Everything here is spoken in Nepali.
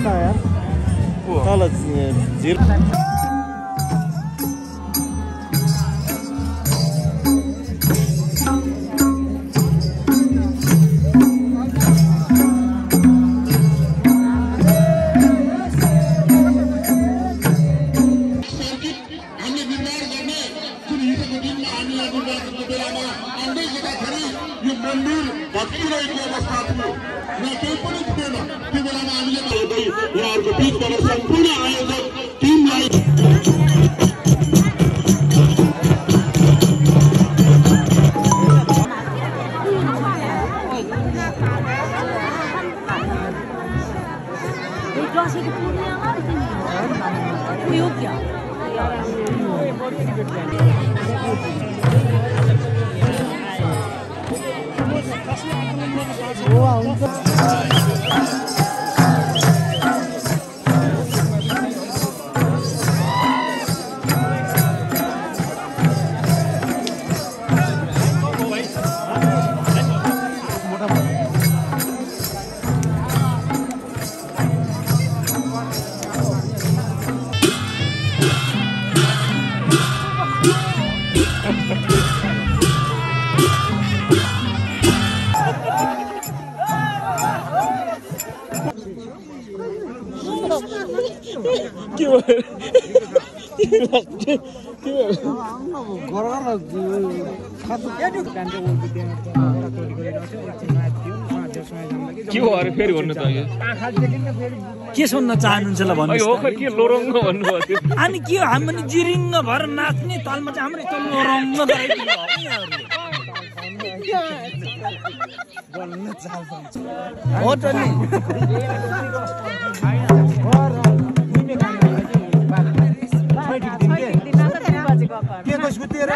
न यार तल झिर यहाँहरूको बीचबाट सम्पूर्ण आयोजक टिमलाई के हो अरे फेरि भन्नु त के सुन्न चाहनुहुन्छ ल भन्नु हो के लोरङ्ग भन्नुभयो त्यो अनि के हो हामी पनि जिरिङ्ग भएर नाच्ने तालमा चाहिँ हाम्रो यस्तो लोरङ्ग गराइदिनु हो त नि के को सुतेर